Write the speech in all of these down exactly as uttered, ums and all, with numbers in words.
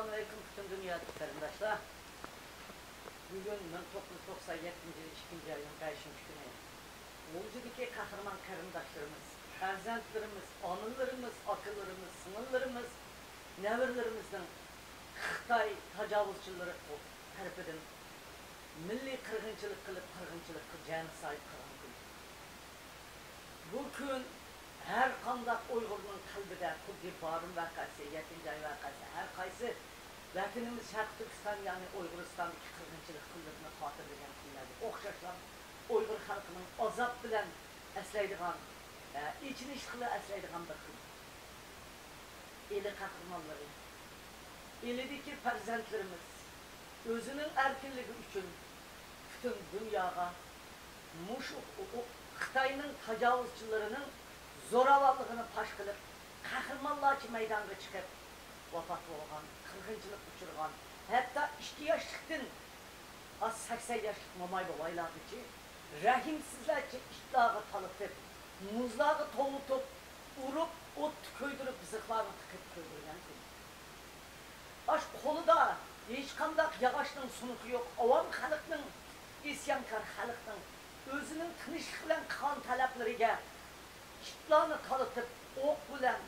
ئەسسالامۇئەلەيكۇم پۈتۈن دۇنيادىكى قېرىنداشلار. بۈگۈن مىڭ توققۇز يۈز توقسان يەتتىنچى يىل ئىككىنچى ئاينىڭ بەشىنچى كۈنى. غۇلجىدىكى قەھرىمان قېرىنداشلىرىمىز، پەرزەنتلىرىمىز، ئانىلىرىمىز، ئاكىلىرىمىز، سىڭىللىرىمىز، نەۋرىلىرىمىزنىڭ خىتاي تاجاۋۇزچىلىرى تەرىپىدىن مىللىي قىرغىنچىلىق قىلىپ، قىرغىنچىلىققا جېنوسايد قىلغان كۈنى. بۇ كۈن ھەر قانداق ئۇيغۇرنىڭ قەلبىدە خۇددى بارىن ۋەقەسى، يەتتىنچى ئاي ۋەقەسى، ھەر قايسى ۋەتىنىمىز شەرقىي تۈركىستان، يەنى ئۇيغۇرىستاندىكى قىرغىنچىلىق كۈنلىرىنى خاتىرىلىگەن كۈنلەرگە ئوخشاشلا، ئۇيغۇر خەلقىنىڭ ئازاب بىلەن ئەسلەيدىغان، ئە، ئېچىنىشلىقلا ئەسلەيدىغان بىر كۈن. ئىلى قەھرىمانلىرى، ئىلىدىكى پەرزەنتلىرىمىز ئۆزىنىڭ ئەركىنلىكى ئۈچۈن پۈتۈن دۇنياغا مۇشۇ خىتاينىڭ تاجاۋۇزچىلىرىنىڭ زوراۋانلىقىنى پاش قىلىپ، قەھرىمانلارچە مەيدانغا چىقىپ ۋاپات بولغان، قىرغىنچىلىققا ئۇچرىغان، ھەتتا ئىككى ياشلىقتىن ئاز سەكسەن ياشلىق موماي بوۋايلارغىچە رەھىمسىزلەرچە ئىتلارغا تالىتىپ، مۇزلارغا توۋلىتىپ، ئۇرۇپ، ئوتتا كۆيدۈرۈپ، زىخلارغا تىقىپ كۆيدۈرگەن كۈن. ئاش قولىدا ھېچقانداق ياغاچنىڭ سۇنۇقى يوق ئاۋام خەلقنىڭ، ئىسيانكار خەلقنىڭ ئۆزىنىڭ تىنچلىق بىلەن قىلغان تەلەپلىرىگە ئىتلارنى تالىتىپ، ئوق بىلەن،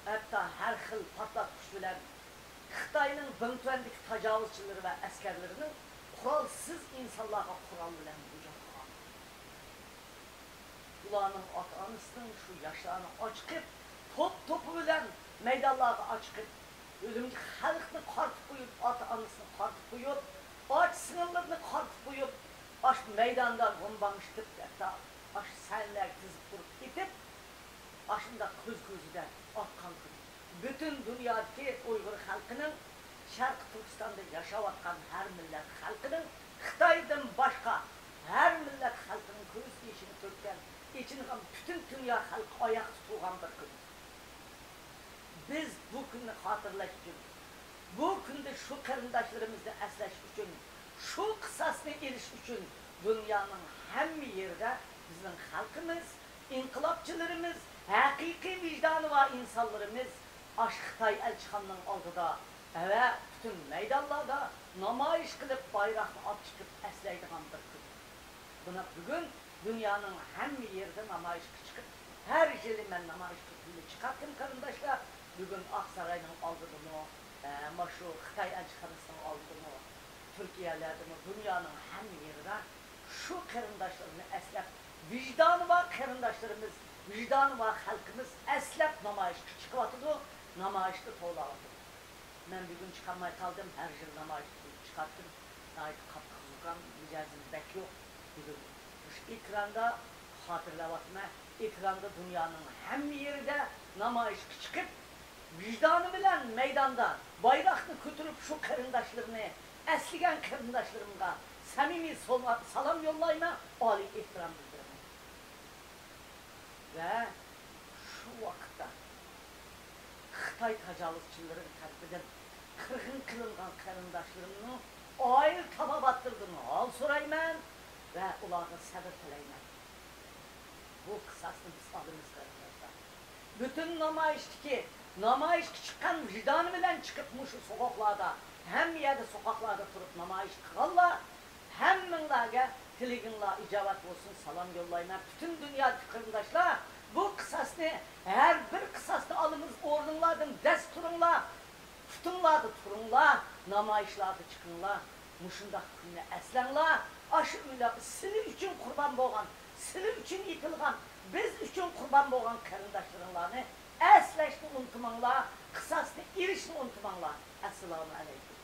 ھەتتا ھەر خىل پارتلاتقۇچ بىلەن خىتاينىڭ بىڭتۈەندىكى تاجاۋۇزچىلىرى ۋە ئەسكەرلىرىنىڭ قورالسىز ئىنسانلارغا قورال بىلەن ھۇجۇم قىلغان. بۇلارنىڭ ئاتا-ئانىسىنىڭ شۇ ياشلارنى ئاچىقىپ، توپ-توپى بىلەن مەيدانلارغا ئاچىقىپ، ئۆلۈمگە خەلقنى قارىتىپ قويۇپ، ئاتا-ئانىسىنى قارىتىپ قويۇپ، ئاچا-سىڭىللىرىنى قارىتىپ قويۇپ، ئاشۇ مەيداندا گۇمباڭشىتىپ، ھەتتا ئاشۇ سەھنىلەرگە تىزىپ تۇرۇپ ئېتىپ، ئاشۇنداق كۆز كۆزىدە ئاتقان كۈن. پۈتۈن دۇنيادىكى ئۇيغۇر خەلقىنىڭ، شەرقىي تۈركىستاندا ياشاۋاتقان ھەر مىللەت خەلقىنىڭ، خىتايدىن باشقا ھەر مىللەت خەلقىنىڭ كۆز يېشىنى تۆككەن، ئېچىنغان پۈتۈن دۇنيا خەلقى ئاياغ تۇتۇلغان بىر كۈن. بىز بۇ كۈننى خاتىرىلەش ئۈچۈن، بۇ كۈندە شۇ قېرىنداشلىرىمىزنى ئەسلەش ئۈچۈن، شۇ قىساسنى ئېلىش ئۈچۈن دۇنيانىڭ ھەممە يېرىدە بىزنىڭ خەلقىمىز، ئىنقىلابچىلىرىمىز، ھەقىقىي ۋىجدانى بار ئىنسانلىرىمىز ئاشۇ خىتاي ئەلچىخانىنىڭ ئالدىدا ۋە پۈتۈن مەيدانلاردا نامايىش قىلىپ، بايراقنى ئاپچىقىپ ئەسلەيدىغان بىر كۈن. بۇنى بۈگۈن دۇنيانىڭ ھەممە يېرىدە نامايىشقا چىقىپ، ھەر يىلى مەن نامايىشقا بىللە چىقاتتىم، قېرىنداشلار. بۈگۈن ئاقساراينىڭ ئالدىدىمۇ، ئە، مانا شۇ خىتاي ئەلچىخانىسىنىڭ ئالدىدىمۇ، تۈركىيەلەردىمۇ، دۇنيانىڭ ھەممە يېرىدە شۇ قېرىنداشلىرىنى ئەسلەپ، ۋىجدانى بار قېرىنداشلىرىمىز، ۋىجدانى بار خەلقىمىز ئەسلەپ نامايىشقا چىقىۋاتىدۇ، نامايىشتا توۋلاۋاتىدۇ. مەن بۈگۈن چىقالماي قالدىم، ھەر يىل نامايىشقا چىقاتتىم. ناھايىتى قاتتىق زۇكام، مىجەزىم بەك يوق. بۈگۈن مۇشۇ ئېكراندا خاتىرىلەۋاتىمەن. ئېكراندا دۇنيانىڭ ھەممە يېرىدە نامايىشقا چىقىپ، ۋىجدانى بىلەن مەيداندا بايراقنى كۆتۈرۈپ، شۇ قېرىنداشلىرىنى ئەسلىگەن قېرىنداشلىرىمغا سەمىمىي سولا-، سالام يوللايمەن، ئالىي ئېھتىرام بىلدۈرىمەن. ۋە شۇ ۋاقىتتا خىتاي تاجاۋۇزچىلىرى تەرىپىدىن قىرغىن قىلىنغان قېرىنداشلىرىمنىڭ ئائىلە تاۋابىئاتلىرىدىن ھال سورايمەن ۋە ئۇلارغا سەۋر تىلەيمەن. بۇ قىساسنى بىز ئالىمىز، قېرىنداشلار. پۈتۈن نامايىشتىكى، نامايىشقا چىققان، ۋىجدانى بىلەن چىقىپ، مۇشۇ سوغۇقلاردا، ھەممە يەردە سوقاقلاردا تۇرۇپ نامايىش قىلغانلار، ھەممىڭلارگە تىلىكىڭلار ئىجابەت بولسۇن، سالام يوللايمەن. پۈتۈن دۇنيادىكى قېرىنداشلار، بۇ قىساسنى، ھەر بىر قىساسنى ئالىمىز، ئورنۇڭلاردىن دەس تۇرۇڭلار، پۇتۇڭلاردا تۇرۇڭلار، نامايىشلارغا چىقىڭلار. مۇشۇنداق كۈننى ئەسلەڭلار. ئاشۇ ئۆيلەر سىلى ئۈچۈن قۇربان بولغان، سىلى ئۈچۈن ئېتىلغان، بىز ئۈچۈن قۇربان بولغان قېرىنداشلىرىڭلارنى ئەسلەشنى ئۇنتۇماڭلار، قىساسنى ئېلىشنى ئۇنتۇماڭلار. ئەسسالامۇ ئەلەيكۇم.